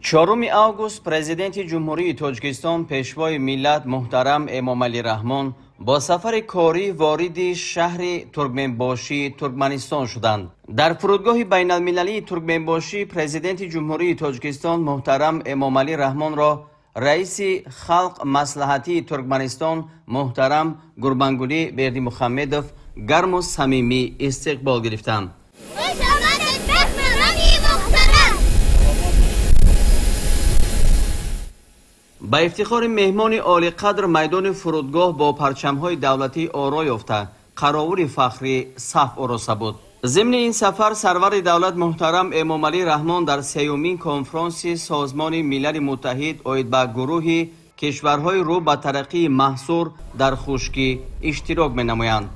4 август Президенти Ҷумҳурии Тоҷикистон, Пешвои миллат муҳтарам Эмомалӣ Раҳмон бо сафари корӣ вориди шаҳри Туркменбошии Туркманистон шуданд. Дар фурудгоҳи байналмилалии Туркменбошӣ Президенти Ҷумҳурии Тоҷикистон муҳтарам Эмомалӣ Раҳмонро раиси Халқ Маслиҳатии Туркманистон муҳтарам Гурбангулӣ Бердимухамедов гарму самимӣ истиқбол гирифтанд. Ба ифтихори меҳмони олиқадр майдони фурудгоҳ бо парчамҳои давлатӣ оро ёфта, қаровули фахрӣ саф ороста буд. Зимни ин сафар сарвари давлат муҳтарам Эмомалӣ Раҳмон дар сеюмин конфронси Созмони Милали Муттаҳид оид ба гурӯҳи кишварҳои рӯ ба тараққии маҳсур дар хушкӣ иштирок менамоянд.